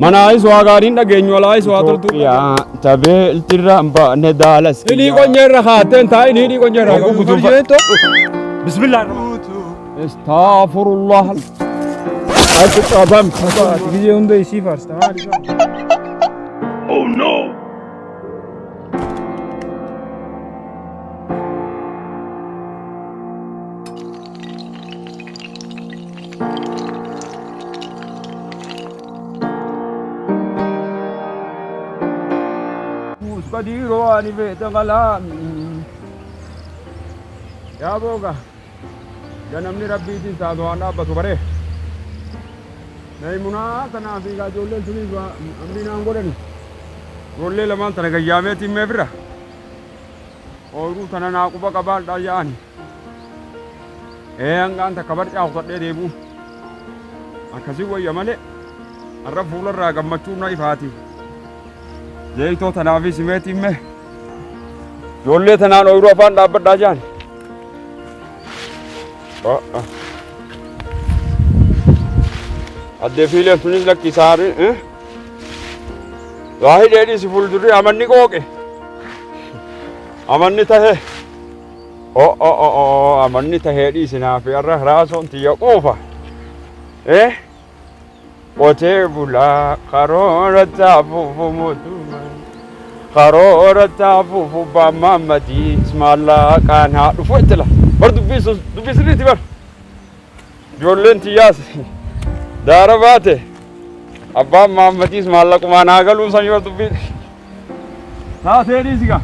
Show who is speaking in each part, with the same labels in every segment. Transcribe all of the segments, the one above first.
Speaker 1: Manaayis waa gaariin dhageenyu alaayis waa toltuu.
Speaker 2: Itoophiyaa tabeeltirra hin baane daalas.
Speaker 1: Hidhii qonyee irra kaatteen taa'in hidhii qonyee irra. Bismillah.
Speaker 2: Astaghfirullah.
Speaker 1: Ati qabam.
Speaker 3: Ati gizee hunda isii faarsta maali isaan?
Speaker 2: Qadiiroo ani beekta qalaami.
Speaker 1: Yaa booga. Ganamni rabbiitiin taatu waan dhaabbatu baree. Naimunaa tanaa fi ijoolleen tunis amrii naan godhani. Ijoollee lamaan tana gayyaameetiin mee bira. Ooyiruu tana naa quba qabaadhaa yaa'ani. Ee hangaan takka barcaa kutadhee deebi'u. Akkasii wayya malee. Har'a fuularraa gammachuun na ifaati. Jeeyitoo tanaa fi simeetiin mee. Ijoollee tanaan ooyiruu afaan dhaabbadhaa jaani. Addee fiileen tunis lakki saari. Waa hidhee si fuuldurri amanni qooqe. Amanni tahee. O o o o amanni tahee dhiisi naaf har'a raasoon tiyya quufa. Eh? Qotee bulaa karoora taafuufu mootummaa. Karoora taafuufu baammaammadii maallaqaan haa dhufu itti la. Bar dubbii dubbii sirriiti bar. Ijoolleen tiyyaas daara baate abbaan maammadiis maallaqumaan haa galuun san yoo dubbii. Taatee dhiisi gaa.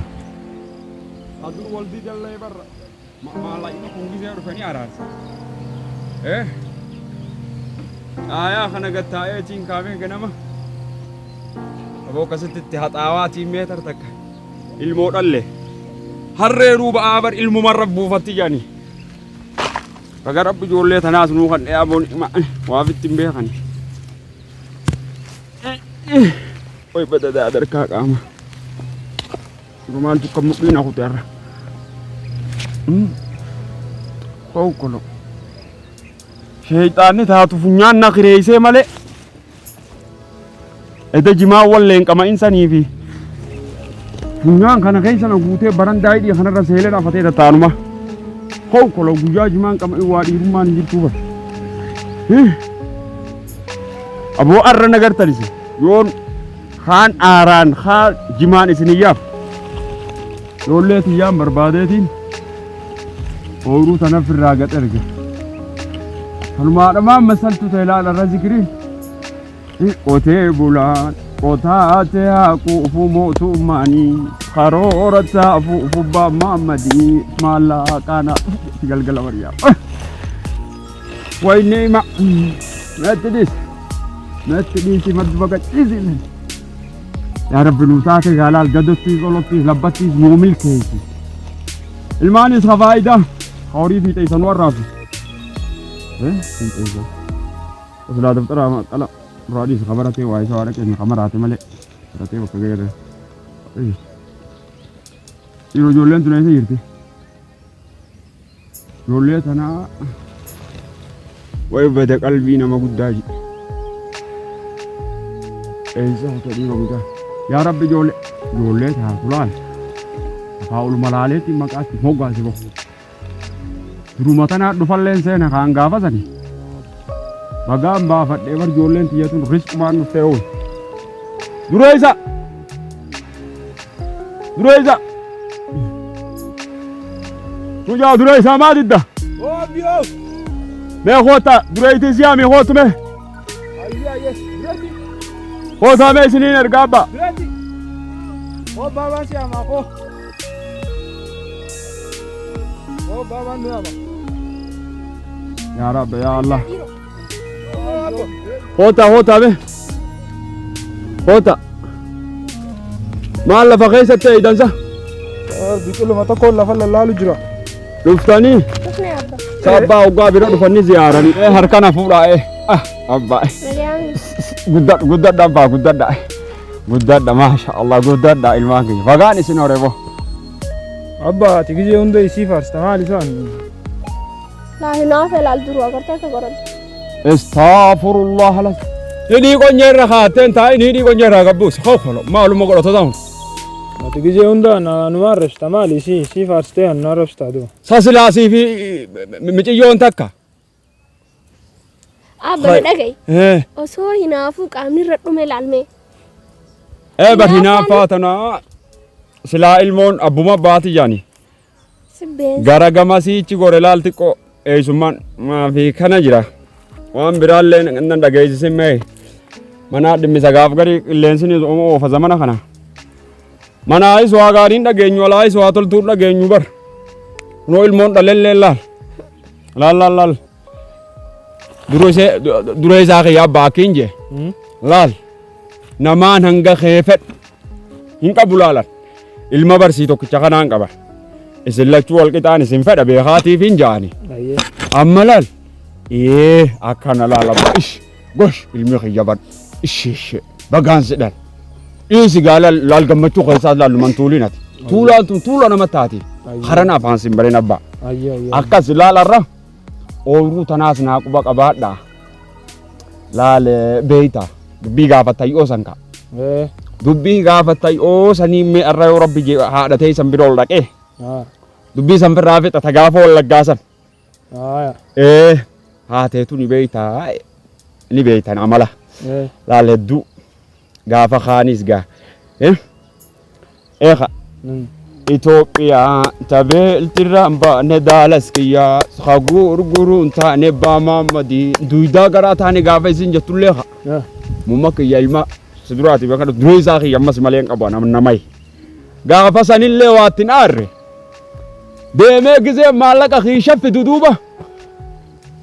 Speaker 1: Adur wal didallee barra. Maallaqni kun gisee dhufanii araarsa. Eh? Aayaa kana gad taa'eetiin kaamee ganama. Aboo akkasitti itti haxaawaatiin meetar takka. Ilmoo dhalle. Harree ruuba bar ilmumarra buufatti jedhani. Baga rabbi ijoollee tanaas nuu kan dhiyaa boon waafitti hin beekani. Oi badadaa darkaa qaama. Maaltu akka mudhiin hakute har'a. Konkolo. Sheexaanni taatu funyaan na kireessee malee. Eda jimaa walleen qama'in sanii fi funyaan kana keessa na guutee barandaa hidhii kanarra seelee dhaafatee tattaanuma. Konkolo guyyaa jimaan qama'in waa dhiirummaan hin jirtuu bara. Aboo arra nagartanisi yoon kaan aaraan kaa jimaan isin iyyaaf. Ijoollee tiyyaan barbaadeetiin ooyiruu tana firraa gad erge. Kanumaadhamaan masaltu ta'e laala irra zikiriin. Qotee bulaan qotaate haa quufu mootummaanii karoora taafuufu baammaammadii maallaqaana galgala bariyaa. Wayne ima natti dhiisi natti dhiisi maddu baqachiisi. Yaa Rabbi nuu taate gaalaal gadottiis olottiis labbattiis nuu milkeessi. Ilmaanis ka faayidaa ka horii fiixeessa nu arraasu. Fiixeessa. Osilaa daftara qala duraa dhiisi ka baratee waa isa waa dhaqeenya ka maraate malee baratee bakka ga'eerra. Yeroo ijoolleen tun eessa jirti? Ijoollee tanaa way bada qalbii nama guddaa jedhe. Eessa kuta dhiiroo mucaa? Yaa Rabbi ijoollee ijoollee taatu laal. Afaa oluma laaleetti maqaatti moggaase bahu. Duruma tanaa dhufalleen seena kaan gaafa sani. Bagaan baafadhee bar ijoolleen tiyya tun risqumaan dhuftee oolu. Dureessa! Dureessa! Mucaa dureessaa maa didda?
Speaker 3: Oobiyoo!
Speaker 1: Mee koota dureeytii siyaa mee kootu mee?
Speaker 3: Ayyee ayyee! Dureetti!
Speaker 1: Kootaa mee isiniin ergaa abbaa.
Speaker 3: Dureetti! Oo baabaan si hamaa koo! Oo baabaan nu hama.
Speaker 1: Yaa Rabbi yaa Allah. Koota koota mee. Koota. Maal lafa keessatti eeydansa?
Speaker 3: Biqiluma tokko lafa lallaalu jira.
Speaker 1: Dhuftanii
Speaker 4: Dhufne abba.
Speaker 1: sabbaa hoggaa bira dhufanii ziyaaranii. Harkana fuudhaa Ah abbaa.
Speaker 4: Nagayaan
Speaker 1: Guddadha guddadha abbaa guddadha. Guddadha maasha Allah guddadha ilmaan kiyya. Bagaan isin hore boo.
Speaker 3: Abba ati gizee hunda isii faarsta maal isaan?
Speaker 4: laa hinaafe laal duruu agartee akka godhatu.
Speaker 1: Astaghfirullah las. Hidhii qonyee irra kaa'atteen taa'in hidhii qonyee irraa gabbuus. Hokkolo maaluma godhata ta'u.
Speaker 3: Ati gizee hunda numa arrabsita maali si faarsitee na arrabsita duuba.
Speaker 1: Sasilaasii fi miciyyoon takka.
Speaker 4: Abba na dhaga'i. Osoo hinaafuu qaamni irra dhume laalmee.
Speaker 1: Ee bar hinaaffaa tanaa silaa ilmoon abbuma baati jaani.
Speaker 4: Si beensa.
Speaker 1: Gara gamasiichi gore laal xiqqoo eessummaan maafi kana jira. Waan biraallee nan dhageessisin mee. Manaa dhimmisa gaaf gari qilleensi ni oofa zamana kana. Manaayis waa gaariin dhageenyu alaayis waa toltuun dhageenyu bar. Kunoo ilmoon dhalellee laal. Laal laal laal. Duree isaa kiyya abbaa akkiin jee. Laal. Namaan hanga kee fedhu hin qabu laalan. Ilma barsii tokkicha kanaan qaba. Isin lachuu wal qixaan isin fedha beekaatiif hin jaani. Amma laal. Ee akkana laal abbaa ish gosh ilmi kiyya bar ish ish bagaan si dhal. Dhiisi gaa laal laal gammachuu keessaa laaluman tuuliin ati. Tuulaan tun tuula nama taati. Karana afaan sin bareen abbaa. Akkas laalarra ooyruu tanaas naa quba qabaadha. Laal beeyta dubbii gaafatta yoo san ka. Dubbii gaafatta yoo sanii mee arra yoo rabbi jee haadha teessan bira ol dhaqee. Dubbii san firraa fixa ta gaafa wallaggaa san. Ee haateetu ni beeyta ni beeytan amala. Laal hedduu gaafa kaanis gaa. Eeka Itoophiyaa tabeeltirra hin baane daalas kiyyaa ka gurguruun taane baamaammadii duydaa garaa taane gaafa isin jettullee ka mumma kiyya ilma si duraati beekadhu duree isaa kiyya ammas malee hin qabu anam namai gaafa sanillee waatti hin aarre deemee gizee maallaqa kiisha fidu duuba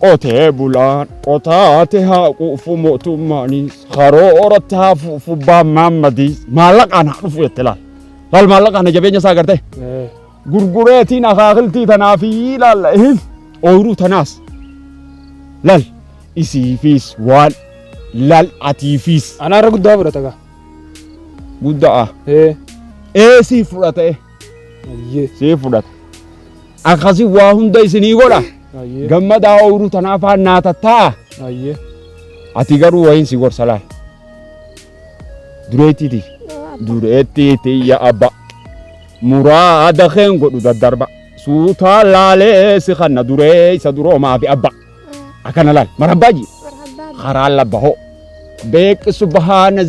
Speaker 1: Qotee bulaan qotaate haa quufu mootummaanis karooratti haa fuufu baammaammadis maallaqaan haa dhufu jette laal. Laal maallaqaan jabeenya isaa agartee. Gurgureetiin akaakiltii tanaa fi laal ooyiruu tanaas laal isiifiis waan laal atiifiis.
Speaker 3: Anaarra guddaa fudhata gaa.
Speaker 1: Guddaa. Ee sii fudhata. Sii fudhata. Akkasi waa hunda isinii godha. Gammadaa ooyiruu tanaa faan naa tattaa. Ati garuu wayiin si gorsa laal. Dureettiiti. Dureettiiti ya abba. Muraada keen godhu daddarba. Suutaa laalee si kanna duree isa duroomaa fi abba. Akkana laal. Marabbaa ji. Karaa labba hoo. Beeqi subhaana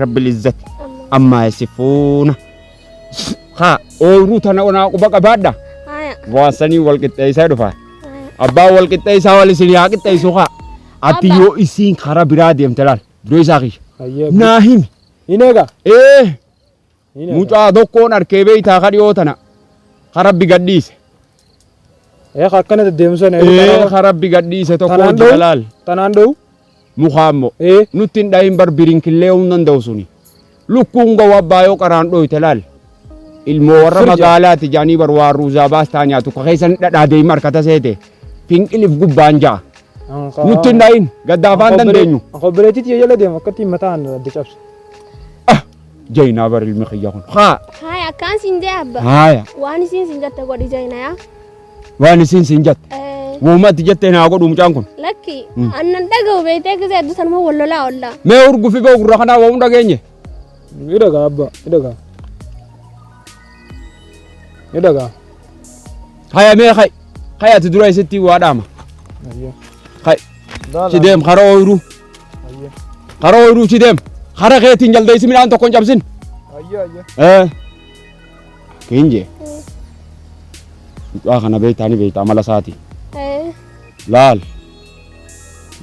Speaker 1: rabbil izzati. Ammaa yasifuuna. Haa ooyruu tana onaa quba qabaadha.
Speaker 4: Haya.
Speaker 1: Waan sanii wal qixxeessaa dhufa.
Speaker 4: Haya.
Speaker 1: Abbaan wal qixxeessaa wal isin haa qixxeessu haa. Ati
Speaker 4: Abbaa.
Speaker 1: yoo isiin karaa biraa deemte laal. Duree isaa kiyya.
Speaker 3: Ayyee.
Speaker 1: Naa himi.
Speaker 3: Hin eega.
Speaker 1: Ee
Speaker 3: Hin eega.
Speaker 1: mucaa tokkoon arkee beeytaa ka dhiyoo tana. Ka rabbi gadhiise.
Speaker 3: Ee akkana deddeemu sana.
Speaker 1: Ee ka rabbi gadhiise tokko
Speaker 3: Tanaan
Speaker 1: jira
Speaker 3: dha'u.
Speaker 1: laal.
Speaker 3: Tanaan dha'u.
Speaker 1: Mukaa immoo.
Speaker 3: Ee.
Speaker 1: Nutti hin dhahin bar birinkillee hin danda'u suni. Lukkuun gowwa abbaa yoo qaraan dhooyte laal. Ilmoo warra
Speaker 3: Firja.
Speaker 1: magaalaati jaanii bar waa ruuzaa baastaa nyaatu ka keessan dhadhaa deema harkata seete. Finqilif gubbaan ja'a. Nutti hin dhahin gadda afaan dandeenyu.
Speaker 3: Obboleettii jala deema akkatti mataan adda cabsu.
Speaker 1: Jaynaa bar ilmi kiyya kun. Haa.
Speaker 4: Haya akkaan siin jee abba.
Speaker 1: Haaya.
Speaker 4: Waan isiin siin jette godhi jayna yaa.
Speaker 1: Waan isiin siin jette. Woomatti jettee naa godhu mucaan kun.
Speaker 4: Lakki annan dhaga'u beektee gisee hedduu sanuma wal lolaa oolla.
Speaker 1: Mee urgufi boo gurra kanaa waa hunda geenye.
Speaker 3: Ni dhagaa abba ni dhagaa. Ni dhagaa.
Speaker 1: Haya mee kai. Kai ati dura isitti waa dhaama. Kai. Si deem kara ooyiruu. Kara ooyiruu si deem. Kara keetiin jaldeessi midhaan tokko hin cabsin. Kiinjee. Mucaa kana beektaa ni beekta amala isaati. Laal.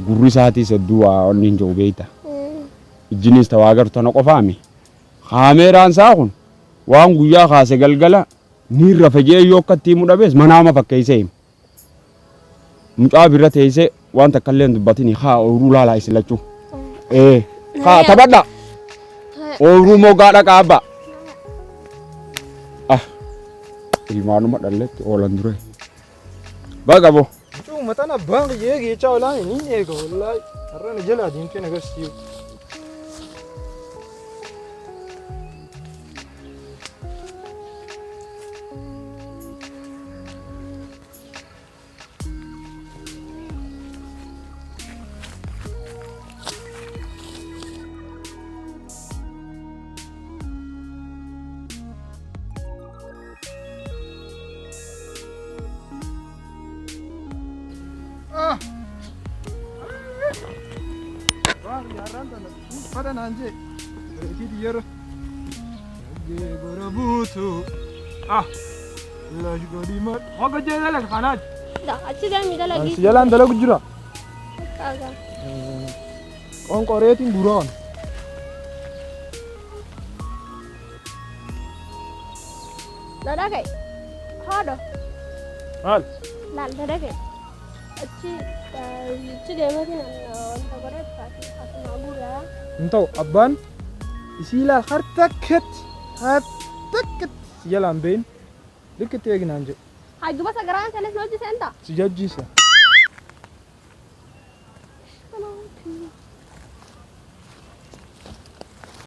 Speaker 1: Gurri isaatiis hedduu waa onni hin jiru beekta. Ijjinis tawaa agartu tana qofaami. Kaameeraan isaa kun waan guyyaa kaase galgala ni rafe jee yoo akka itti himu dhabees manaama fakkeessee hima. Mucaa bira teessee waan takka illee hin dubbatini haa ooyiruu laalaa isin lachuu. Ee haa taphadhaa. Ooyiruu mogaa dhaqaa abbaa. Ah ilmaanuma dhalletti oolan dure. Baga boo.
Speaker 3: Mucuu mataan abbaan kiyya eegi jechaa olaan hin eega wallaahi. Har'a na jalaa deemtee na garsiisu. Uffata naan jee. Reetii xiyyeerra. Jee bora buutu. Ah. Lash godhi mal. Hoga jee dalag kanaaj.
Speaker 4: Da achi deemi dalagii.
Speaker 3: Si jalaan dalagu jira.
Speaker 4: Qaagaa.
Speaker 3: Qonqoreetiin duraan.
Speaker 4: Na dhaga'i. Haadha.
Speaker 3: Maal?
Speaker 4: Laal na dhaga'i. Achi achi deematiin wanta godhee asuma guuraa.
Speaker 3: Hin ta'u abbaan isii laal har takkatti har takkatti si jalaan beeyin likkitti eeginaan jedhe.
Speaker 4: Haa duba sagaraan sanis hojii seenta.
Speaker 3: Si jajjiisa.